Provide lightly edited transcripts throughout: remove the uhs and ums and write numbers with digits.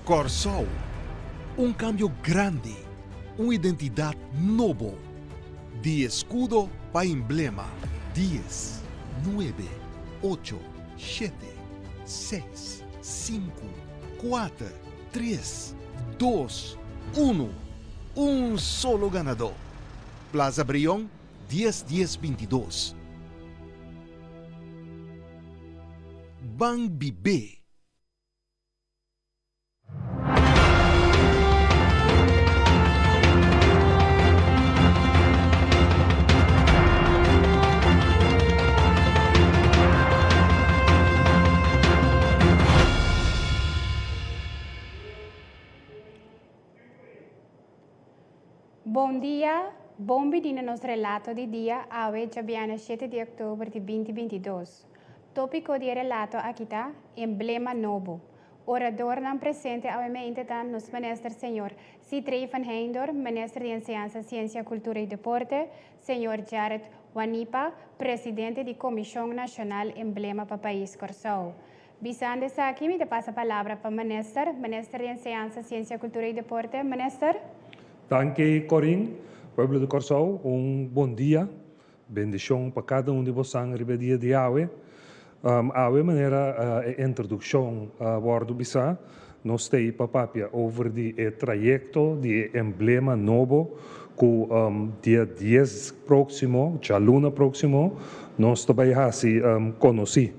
Kòrsou, un kambio grandi, un identidat nobo. Di eskudo pa emblema. Dies, nuebe, ocho, shete, seis, sinku, kuater, tres, dos, unu. Un solo ganadó! Plaza Brion, dies dies bintidos. Ban bib'é! Bon dia, bon bini na nos relato di dia awe djabièrnè shete di òktober di binti bintidos. Tópiko di e relato aki ta, Emblema nobo. Oradornan presente awe mente ta nos Minister señor Sithree van Heyndor, Minister di Enseñansa, Siensia, Kultura i Deporte, señor Gerrit Wanipa, Presidente di Komishon Nashonal Emblema pa Pais Kòrsou. Bisando esaki mi ta pasa palabra pa Minister, Minister di Enseñansa, Siensia, Kultura i Deporte. Minister. Danki Corinne. Pueblo di Kòrsou, un bon dia. Bendishon pa kada un di bosan riba e dia di awe. Awe manera e introdukshon a wòrdu bisá, nos ta ei pa papia over di e trayekto di e emblema nobo ku dia dies próksimo, djaluna próksimo, nos ta bai hasi konosí.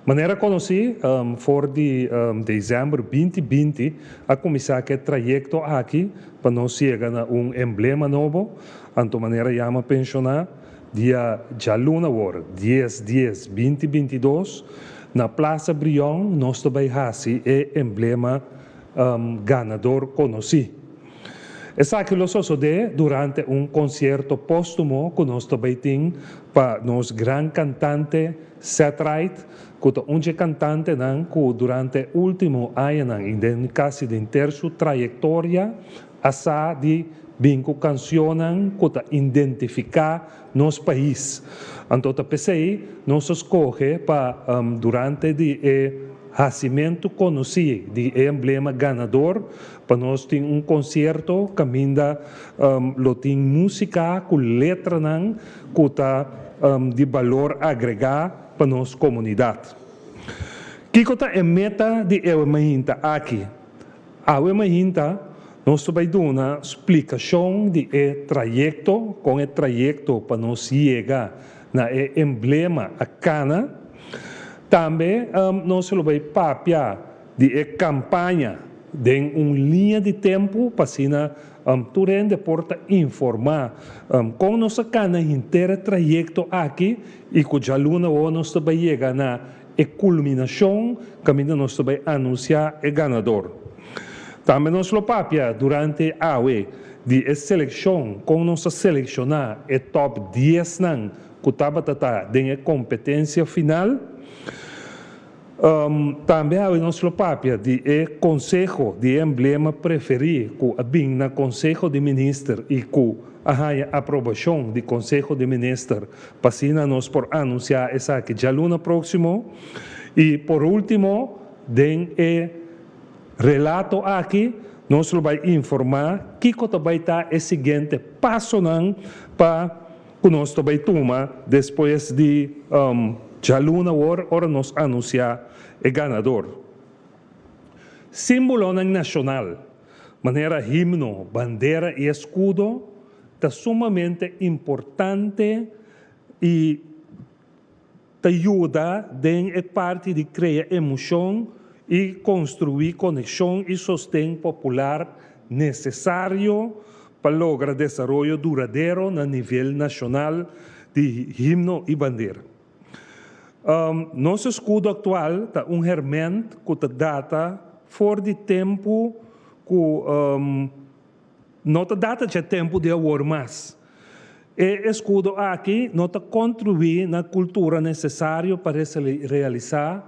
Manera konosí, for di desèmber binti binti a kuminsá ku e trayekto aki pa nos yega na un emblema nobo. Anto manera yama penshoná dia djaluna awor, dies dies binti bintidos, na Plaza Brion nos ta bai hasi e emblema ganador konosí. Esaki lo sosodé durante un konsierto póstumo ku nos ta bai tin pa nos gran kantante Ced Ride, ku ta un dje kantantenan ku durante último añanan i den kasi denter su trayektoria A sa di bin ku kansionnan ku ta identifiká nos pais. Anto ta p'esei nos a skohe pa durante di e hasimentu konosí di e emblema ganador pa nos tin un konsierto kaminda lo tin músika ku letranan ku ta di balor agregá pa nos komunidat. Kiko ta e meta di e mainta aki? Awe mainta nos ta bai duna splikashon di e trayekto, kon e trayekto pa nos yega na e emblema a kana. Tambe nos lo bai papia di e kampaña den un liña di tempu pa asina tur hende por ta informá kon nos a kana henter e trayekto aki i ku djaluna awor nos ta bai yega na E kulminashon kaminda nos ta bai anunsiá e ganador. Tambe nos lo papia durante awe di e selekshon, kon nos a selekshoná e tòp diesnan ku tabata ta den e kompetensia final. Tambe awe nos lo papia di e konseho di e emblema preferí ku a bin na Konseho di Minister i ku a haña aprobashon di Konseho di Minister Pa asina nos por anunsiá esaki djaluna próksimo. I por último, den e relato aki nos lo bai informá kiko ta bai ta e siguiente pasonan pa ku nos ta bai tuma despues di djaluna awor ora nos anunsiá e ganador. Símbolonan nashonal, manera himno, bandera i eskudo, ta sumamente importante i ta yuda den e parti di krea emoshon i konstruí konekshon i sosten popular nesesario pa logra desaroyo duradero na nivel nashonal di himno i bandera. Nos eskudo aktual ta un herment ku ta data for di tempu ku No ta data dje tempu di awor mas. E eskudo aki no ta kontribuí na kultura nesesario pa realisá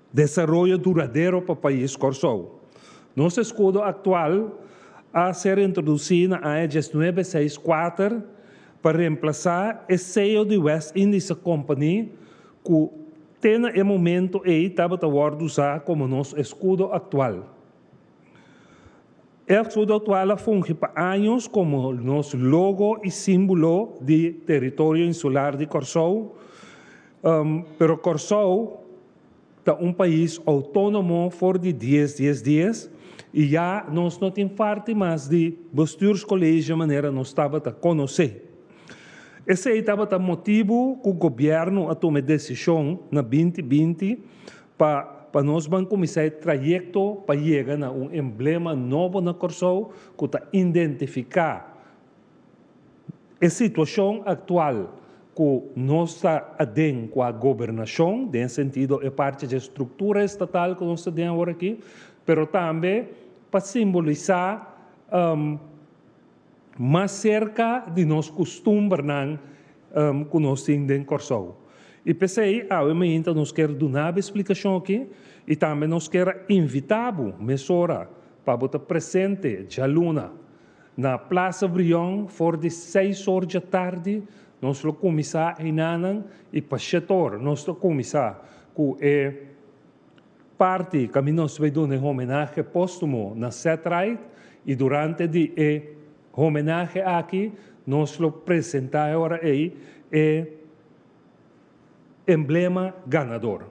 desaroyo duradero pa pais Kòrsou. Nos eskudo aktual a ser introdusí na aña diesnuebe seis kuater pa remplasá e seyo di West Indische Company ku. Te na e momento ei tabata wòrdu usá komo nos eskudo aktual. E eskudo aktual a fungi pa años komo nos logo i símbolo di teritorio insular di Kòrsou, pero Kòrsou ta un pais outónomo for di dies dies dies i ya nos no tin parti mas di Bestuurscollege manera nos tabata konosé. Esei tabata motibu ku gobièrnu a tuma e desishon na 2020 pa nos ban kuminsá e trayekto pa yega na un emblema nobo na Kòrsou ku ta identifiká e situashon aktual ku nos ta aden kua gobernashon, den sentido e parti dje struktura estatal ku nos ta den awor aki, pero tambe pa simbolisá mas serka di nos kustumbernan ku nos tin den Kòrsou. I p'esei awe mainta nos kier duna bo e splikashon aki i tambe nos kier a invitá bo mesora pa bo ta presente djaluna na Plaza Brion for di 6 or djatardi. Nos lo kuminsá einanan i pa 7 or nos lo kuminsá ku e parti kaminda nos bai duna e homenahe póstumo na Ced Ride i durante di e homenahe aki nos lo presentá e ora ei e emblema ganador.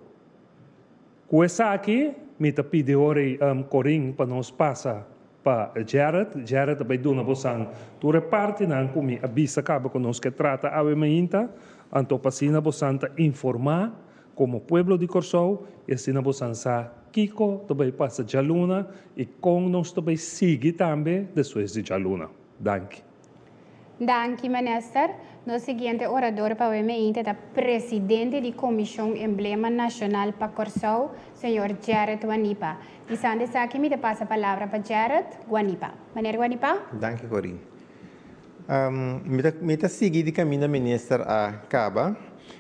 Ku esaki mi ta pidi ora ei Corin pa nos pasa pa Jared. Jared bai duna bosan tur e partinan ku mi a bisa kaba ku nos ke trata awe mainta, anto pa asina bosan ta informá komo pueblo di Kòrsou i asina bosan sa kiko ta bai pasa djaluna i kon nos ta bai sigui tambe despues di djaluna. Danki. Danki, minister. Nos siguiente orador pa awe mainta ta presidente di Komishon Emblema Nashonal pa Kòrsou, señor Jared Guanipa. Bisando esaki, mi ta pasa palabra pa Jared Guanipa. Meneer Guanipa? Danki, Corinne. Mi ta sigui di kaminda minister a kaba.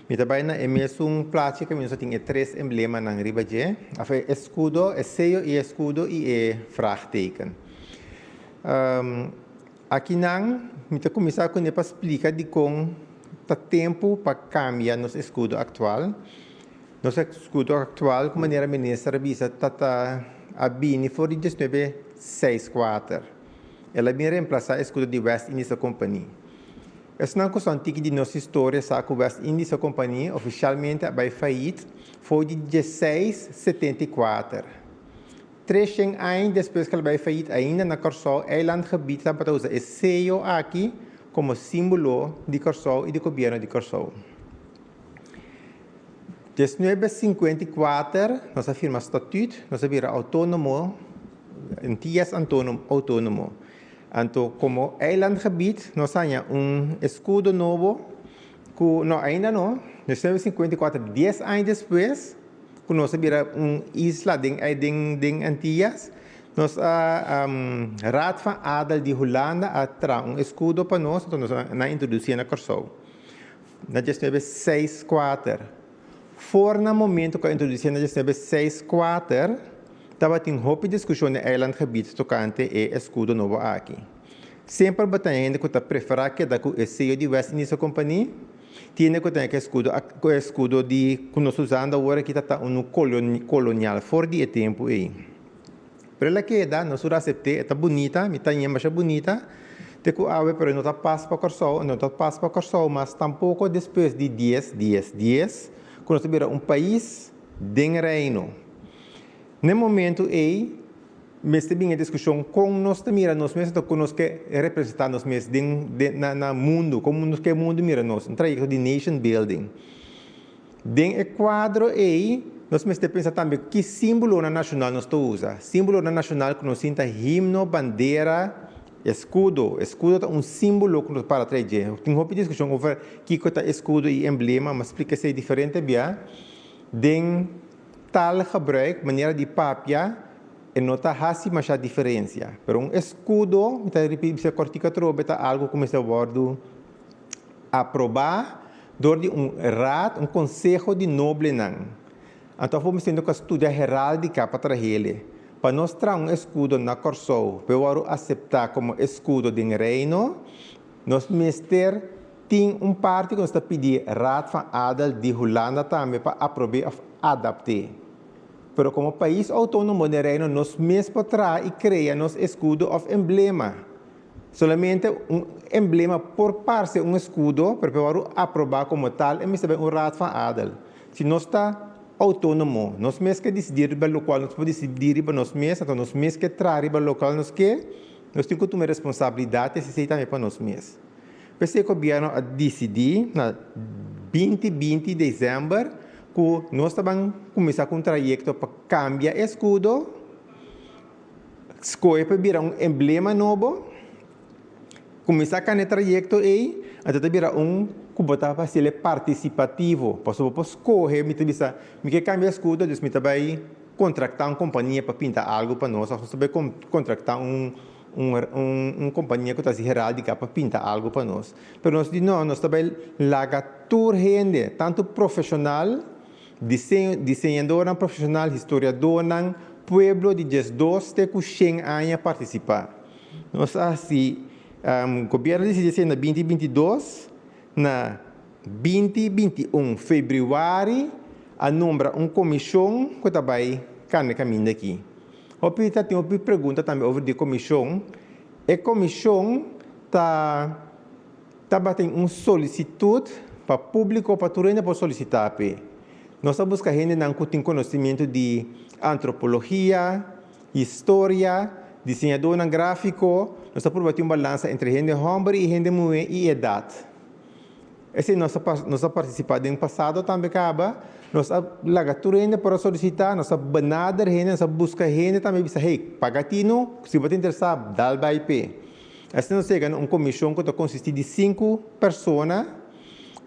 Mi ta bai na e mesun plachi kaminda tin e tres emblemanan riba dje. Of e eskudo, e seyo i eskudo i e vraagteken. Akinan, mi ta kuminsá kuné pa splika di kon ta tempu pa kambia nos eskudo aktual. Nos eskudo aktual, ku manera minister a bisa, ta a bini for di 1964. El a bin remplasá eskudo di West Indies Company. Esnan ku sa tiki di nos historia sa ku West Indies Company ofisialmente a bai fayit for di 1674. 300 aña despues ku el a bai fayit, ainda na Kòrsou, eilandgebied tabata usa e seyo aki komo símbolo di Kòrsou i di gobièrnu di Kòrsou. 1954, nos a firma statuut, nos a bira outónomo, Antias outónomo. Anto, komo eilandgebied, nos a haña un eskudo nobo, ku, no, ainda no, 1954, 10 aña despues, ku nos a bira un isla den Antias, nos a Raad van Adel di Hulanda a traha un eskudo pa nos, anto nos a introdusí na Kòrsou. Na 1964. For na momento ku a introdusí na 1964, tabatin hopi diskushon na eilandgebied tokante e eskudo nobo aki. Semper tabatin hende ku ta preferá keda ku e seyo di West Indies Company, tin ku tin ku eskudo di ku nos ta usando awor aki ta un kolonial for di e tempu ei. Pero el a keda, nos a asept'é, ta bunita, mi ta masha bunita, te ku awe, pero no ta pas pa Kòrsou, no ta pas pa Kòrsou, mas tampoko despues di 10, 10, 10, ku nos bira un pais den reino. Na momento ei, mester bin e diskushon kon nos ta mira nos mes, kon nos ke representá nos mes na mundu, kon nos ke mundu mira nos, un trayekto di nation building. Den e kuadro ei, nos mester pensa tambe ki símbolo nashonal nos ta usa. Símbolo nashonal ku nos ta himno, bandera, eskudo. Eskudo ta un símbolo ku nos para tras. Tin hopi diskushon over kiko ta eskudo i emblema, mas splika esei diferente bia. Den taalgebruik, manera di papia, e no ta hasi masha diferensia. Pero un eskudo, mi ta ripití kòrtiku atrobe, ta algu ku mester wòrdu aprobá dor di un raad, un konseho di noblenan. Anto, nos tin ku studia heráldika pa trah'é. Pa nos traha un eskudo na Kòrsou, pa aseptá komo eskudo di reino, nos mester Tin un parti ku nos ta pidi Raad van Adel di Hulanda tambe pa aprob'é òf adapt'é. Pero komo pais outónomo den Reino nos mes por traha i krea nos eskudo òf emblema. Solamente un emblema por parse un eskudo, pero pa e wòrdu aprobá komo tal e mester bai un Raad van Adel. Si nos ta outónomo, nos mes ke disidí riba lokual nos por disidí riba nos mes, anto nos mes ke traha riba lokual nos ke, nos tin ku tuma e responsabilidat esei tambe pa nos mes. P'esei gobièrnu a disidí na 2020 desèmber ku nos ta ban kuminsá ku un trayekto pa kambia e eskudo, skohe pa bira un emblema nobo, kuminsá kana e trayekto ei, anto ta bira un ku bo ta hasiel partisipativo, pasobra bo por skohe, mi ta bisa mi ke kambia eskudo, dus mi ta bai kontraktá un kompania pa pinta algu pa nos òf nos ta bai kontraktá un un kompania ku ta hasi heraldika pa pinta algu pa nos. Pero nos di no, nos ta bai laga tur hende, tantu profeshonal, diseño, diseñadornan profeshonal, historiadornan, pueblo di 12 te ku 100 aña partisipá. Nos a hasi, gobièrnu a disidí esei na 2022, na 2021 febrüari a nombra un komishon ku ta bai kanda kaminda aki. Hopi ta tin hopi pregunta tambe over di komishon. E komishon ta tabatin un solisitut pa públiko pa tur hende por solisitá p'e. Nos ta buska hendenan ku tin konosementu di antropologia, historia, diseñadónan gráfiko. Nos ta purba tin un balansa entre hende hòmber i hende muhé i edat. Esei nos a nos a partisipá den pasado tambe kaba. Nos a laga tur hende por a solisitá, nos a benader hende, nos a buska hende tambe bisa, hey, paga tinu, si bo ta interesá, dal bai p'e. Asina nos yega na un komishon ku ta konsistí di sinku persona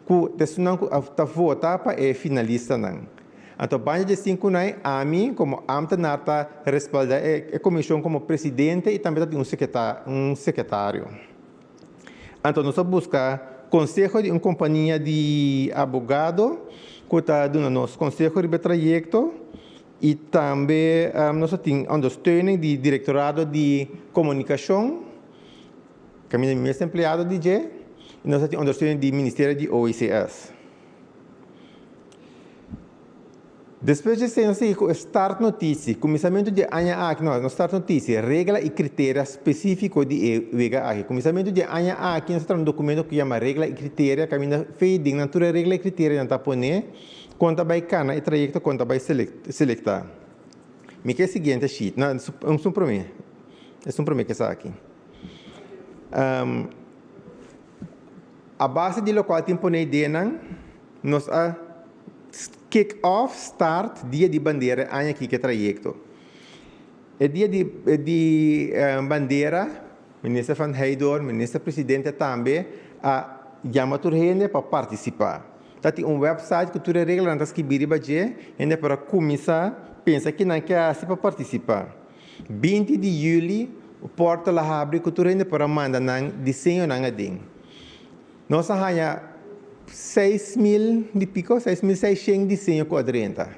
ku ta esunnan ku a ta vota pa e finalistanan. Anto banda di e sinkunan, ami komo ámtenar ta respaldá e komishon komo presidente i tambe ta tin un un sekretario. Anto nos a buska konseho di un kompania di abogado ku ta duna nos konseho riba e trayekto i tambe nos a tin ondersteuning di direktorado di komunikashon, kaminda mi mes empleado di dje, i nos a tin ondersteuning di ministerio di OICS. Despues di esei nos sigui ku e startnotitie. Kuminsamentu di e aña aki, no, no startnotitie, regla i kriteria spesífiko di e wega aki. Kuminsamentu di e aña aki nos ta traha un dokumento ku yama regla i kriteria kaminda fe den nan tur e regla i kriterianan ta pone kon ta bai kana e trayekto kon ta bai selektá. Mi ke e siguiente sheet, no, esun promé, esun promé ke esaki. A base di lokual tin pone ideanan, nos a kick off, start, Dia di Bandera e aña aki ku e trayekto. E Dia di di Bandera, Minister Van Heydoorn, Minister Presidente tambe a yama tur hende pa partisipá. Ta tin un website ku tur e reglanan ta skibí riba dje, hende por a kuminsá pensa kinan ke hasi pa partisipá. 20 di yüli, porta la habri ku tur hende por a manda nan diseñonan aden. Nos a haña 6000 di piko, 6600 diseño ku a drenta.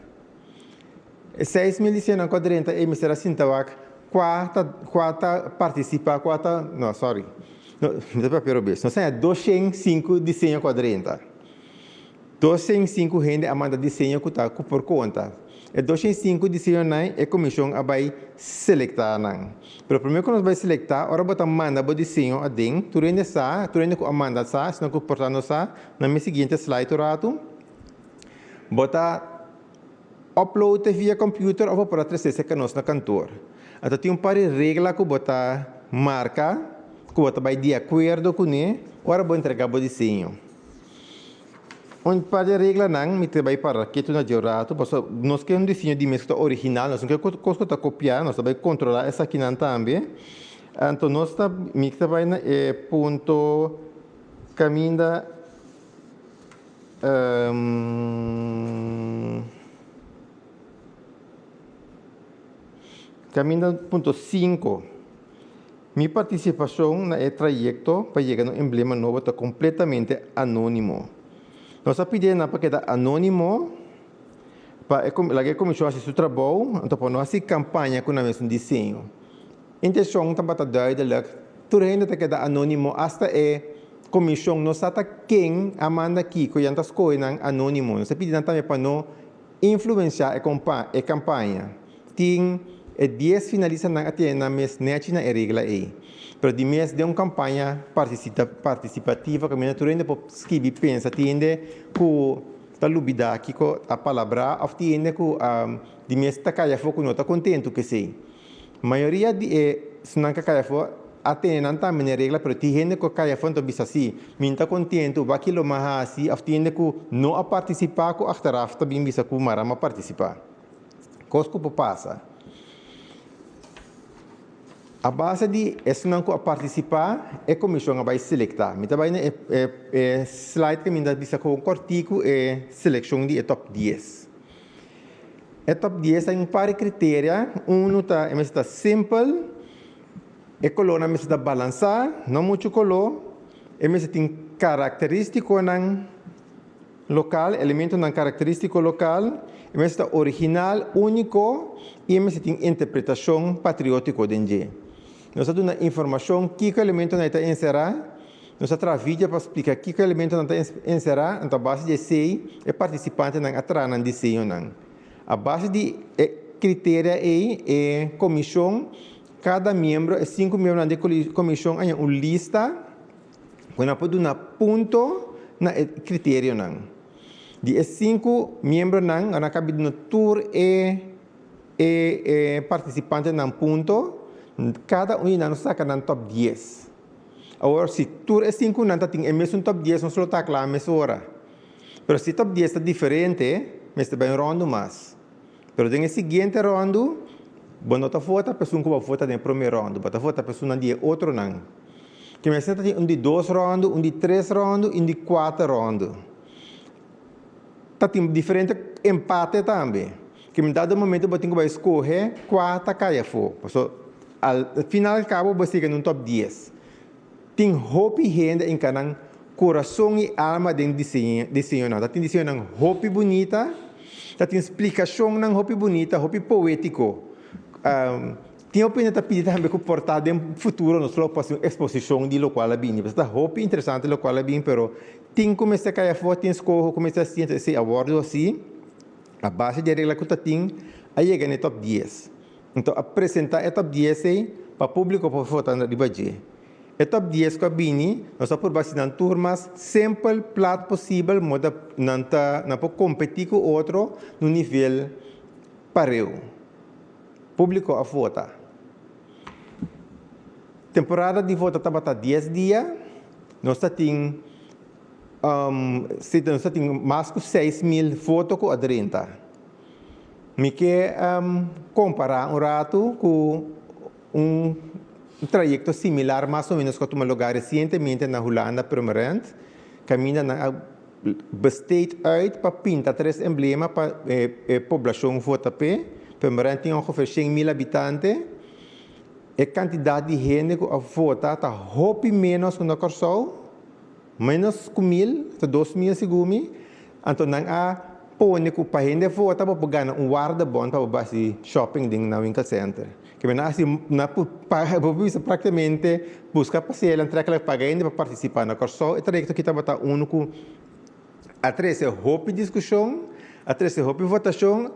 E 6000 diseñonan ku a drenta ei mester a sinta wak kua ta kua ta partisipá, kua ta, no sorry, no, mi ta papia robes. Nos a haña 205 diseño ku a drenta. 205 hende a manda diseño ku ta ku por konta. E 205 diseñonan e komishon a bai selektá nan. Pero promé ku nos bai selektá, ora bo ta manda bo diseño aden, tur hende sa, tur hende ku a manda sa, esnan ku por ta no sa, na mi siguiente slide un ratu, bo ta upload e via computer òf bo por a trese serka nos na kantor. Anto tin un par di regla ku bo ta marka, ku bo ta bai di akuerdo kuné ora bo entregá bo diseño. Un par di reglanan mi ta bai para ketu na dje rato, pasobra nos ke un diseño di mes ku ta original, nos no ke kos ku ta kopiá, nos ta bai kontrolá esakinan tambe. Anto nos ta, mi ta bai na e punto kaminda kaminda punto sinku. Mi partisipashon na e trayekto pa yega na un emblema nobo ta kompletamente anónimo. Nos a pidi nan pa keda anónimo pa e laga e komishon hasi su trabou, anto pa no hasi kampaña ku nan mesun diseño. Intenshon tabata duidelik, tur hende ta keda anónimo, asta e Komishon no sa ta ken a manda kiko i nan ta skohe nan anónimo. Nos ta pidi nan tambe pa no influensiá e kampaña. Tin e dies finalistanan a tene nan mes nèchi na e regla ei. Pero di mes den un kampaña partisipativo kaminda tur hende por skibi pensa tin hende ku ta lubidá kiko a palabrá òf tin hende ku di mes ta kai afó ku no ta kontentu ku esei. Mayoria di e esnan ku a kai afó a tene nan tambe na e regla pero tin hende ku a kai afó anto bisa si, mi no ta kontentu, wak lo mi a hasi òf tin hende ku no a partisipá ku achteraf ta bin bisa ku maram a partisipá. Kos ku por pasa. A base di esnan ku a partisipá, e komishon a bai selektá. Mi ta bai na e e slide kaminda ta bisa kon kòrtiku e selekshon di e tòp dies. E tòp dies ta un par di kriteria. Unu ta e mester ta simpel, e kolónan mester ta balansá, no muchu koló, e mester tin karakterístikonan lokal, elementonan karakterístiko lokal, e mester ta original, úniko i e mester tin interpretashon patriótiko den dje. Nos a duna informashon kiko elementonan ei ta enserá, nos a traha video pa splika kiko elementonan ta enserá, anto a base di esei e partisipantenan a traha nan diseñonan. A base di e kriteria ei e komishon, kada miembro, e sinku miembronan di e komishon a haña un lista, Ku nan por duna punto na e kriterionan. Di e sinku miembronan nan a kabi duna tur e e e partisipantenan punto, kada un di nan saka nan tòp dies. Awor si tur e sinkunan ta tin e mesun tòp dies nos lo ta kla mesora. Pero si tòp dies ta diferente mester bai un ròndu mas. Pero den e siguiente ròndu bo no ta vota pa esun ku bo a vota den e promé ròndu, bo ta vota pa esunnan di e otronan. Ke mester ta tin un di dos ròndu, un di tres ròndu i un di kuater ròndu. Ta tin diferente empate tambe. Ke mi dado momento bo tin ku bai skohe kua ta kai afó. Paso al final al kabo bo siga den un tòp dies. Tin hopi hende a hinka nan kurason i alma den diseñonan. Ta tin diseñonan hopi bunita, ta tin splikashonnan hopi bunita, hopi poétiko. Tin hopi hende ta pidi tambe ku por ta den futuro nos lo por hasi un eksposishon di lokual a bini. Pasobra ta hopi interesante lokual a bini, pero tin ku mester kai afó, tin skoho ku mester hasi, entonces esei a wòrdu hasi a base di e regla ku ta tin a yega na e tòp dies. Enton a presentá e tòp dies ei pa públiko por vota riba dje. E tòp dies ku a bini nos a purba hasi nan tur mas simpel, plat posibel, moda nan ta nan por kompetí ku otro na un nivel pareu. Públiko a vota. Temporada di vota tabata dies dia. Nos ta tin nos ta tin mas ku 6000 voto ku a drenta. Mi ke kompará un ratu ku un trayekto similar mas o ménos ku a tuma lugá resientemente na Hulanda, Purmerend, kaminda nan a besteed uit pa pinta tres emblema pa e poblashon vota p'e. Purmerend tin ongeveer 100.000 habitante. E kantidat di hende ku a vota ta hopi ménos ku na Kòrsou, ménos ku mil, ta 2000 segun mi. Anto nan a pone ku pa hende vota bo por gana un waardebon pa bo bai hasi shopping den nan winkelcenter. Ke men a hasi nan por paga bo por bisa praktikamente buska pasela aantrekkelijk paga hende pa partisipá. Na Kòrsou e trayekto aki tabata unu ku a trese hopi diskushon, a trese hopi votashon.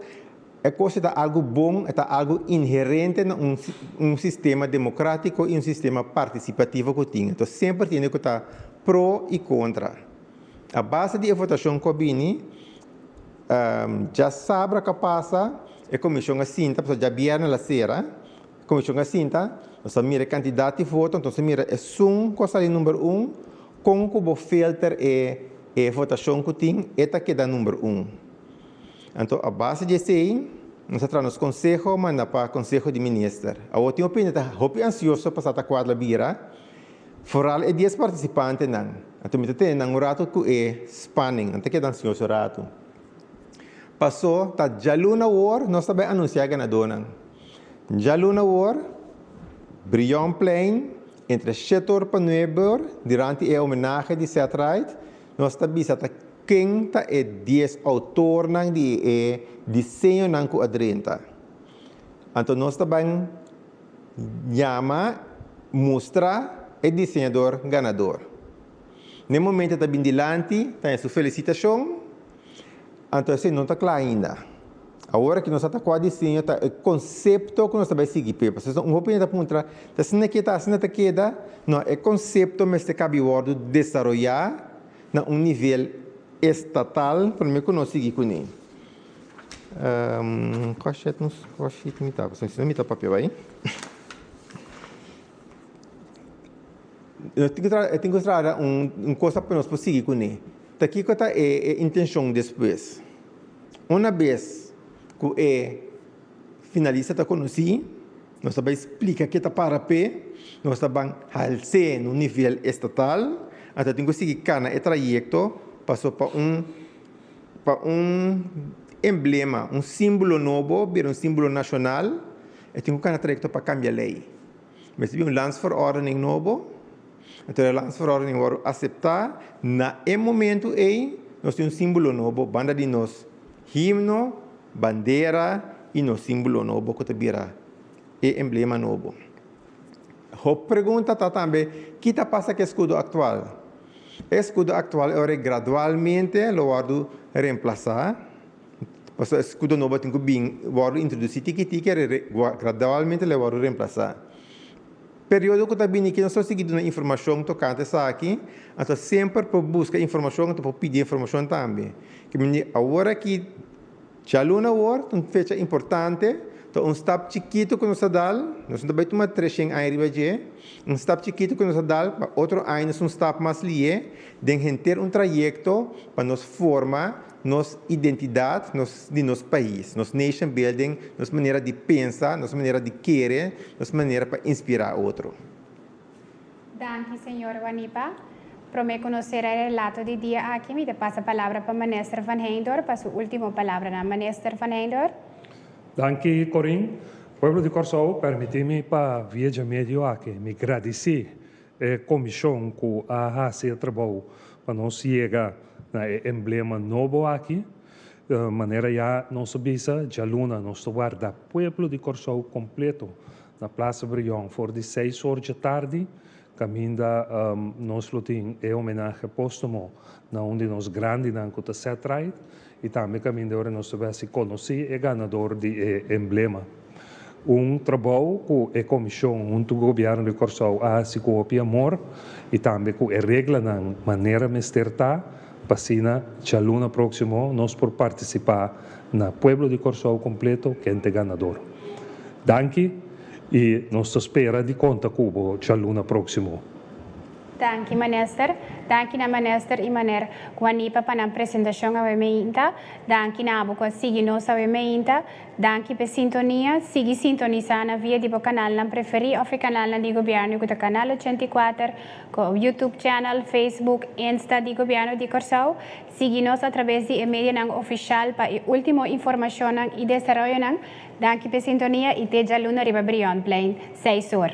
E kos ta algu bon, e ta algu inherente na un un sistema demokratiko i un sistema partisipativo ku tin. Enton semper tin ku ta pro i kontra. A base di e votashon ku a bini, djasabra ku a pasa, e komishon a sinta, pasobra djabièrnè la sera, e komishon a sinta, nos a mira e kantidat di voto, entonces a mira esun ku a sali number un, kon ku bo filter e e votashon ku tin, e ta keda number un. Anto a base di esei, nos a traha nos konseho manda pa Konseho di Minister. Awor tin hopi hende ta hopi ansioso pa sa ta kuadra bira. Foral e dies partisipantenan. Anto mi ta tene nan un ratu ku e spanning. Nan ta keda ansioso ratu. Paso ta djaluna awor nos ta bai anunsiá e ganadónan. Djaluna awor, Brionplein, entre shete or pa nuebe or, durante e homenahe di Ced Ride, nos ta bisa ta ken ta e dies outornan di e diseñonan ku a drenta. Anto nos ta ban yama mustra e diseñador ganador. Na e momento e ta bin dilanti, ta haña su felisitashon, anto esei no ta kla ainda. Awor aki nos a ta kua diseño ta e konsepto ku nos ta bai sigui p'e. Pasobra un hopi hende ta puntra, ta asina ke ta asina ta keda? No, e konsepto mester kabi wòrdu desaroyá na un nivel estatal promé ku nos sigui kuné. Kua shet nos kua sheet mi ta? Pasobra si no mi ta papia bai. Nos tin ku e tin ku trata un cosa pa nos por sigui kuné. Ta kiko ta e intenshon despues? Una bes ku e finalista ta konosí, nos ta bai splika ke ta para p'e, nos ta ban hals'é na un nivel estatal, anto tin ku sigui kana e trayekto paso pa un pa un emblema, un símbolo nobo bira un símbolo nashonal, e tin ku kana trayekto pa kambia lei. Mester bin un landsverordening nobo, anto e landsverordening wòrdu aseptá, na e momentu ei nos tin un símbolo nobo banda di nos himno, bandera i nos símbolo nobo ku ta bira e emblema nobo. Hopi pregunta ta tambe, ki ta pasa ku e eskudo aktual? E eskudo aktual e ora ei gradualmente lo wòrdu remplasá. Pasobra eskudo nobo tin ku bin wòrdu introdusí tiki tiki e gradualmente lo wòrdu remplasá. Periodo ku ta bini aki nos lo sigui duna informashon tokante esaki, anto semper por buska informashon anto por pidi informashon tambe. Ke mindi awor aki djaluna awor ta un fecha importante, ta un stap chikitu ku nos a dal, nos no ta bai tuma treshen aña riba dje, un stap chikitu ku nos a dal pa otro aña nos un stap mas lihe den henter un trayekto pa nos forma nos identidad, nos di nos pais, nos nation building, nos manera di pensa, nos manera di kere, nos manera pa inspira otro. Danki señor Wanipa. Prome cu nos cera e relato di dia aki, mi ta pasa palabra pa Minister Van Heindor pa su ultimo palabranan. Minister Van Heindor. Danki Corin. Pueblo di Corsou, permiti mi pa via dje medio aki mi gradici E komishon ku a hasi e trabou pa nos yega na e emblema nobo aki, manera ya nos a bisa, djaluna nos ta warda pueblo di Kòrsou kompleto na Plaza Brion for di seis or dje tardi, kaminda nos lo tin e homenahe póstumo na un di nos grandinan ku ta Seth Wright i tambe kaminda ora nos ta bai hasi konosí e ganador di e emblema. Un trabou ku e komishon huntu ku gobièrnu di Kòrsou a hasi ku hopi amor i tambe ku e reglanan manera mester ta pa asina djaluna próksimo nos por partisipá na pueblo di Kòrsou kompleto ken ta e ganador. Danki i nos ta spera di konta ku bo djaluna próksimo. Danki Minister. Danki na Minister y Meneer Guanipa pa nan presentacion awe meinta. Danki na abo cu a sigui nos awe meinta. Danki p'e sintonia. Sigui sintonisa na via di bo canalnan preferi of e canalnan di Gobierno cu ta Canal 84, cu YouTube channel, Facebook, Insta di Gobierno di Corsou. Sigui nos atrabes di e medianan oficial pa e ultimo informacionnan y desaroyonan. Danki p'e sintonia y te djaluna riba Brionplein, seis or.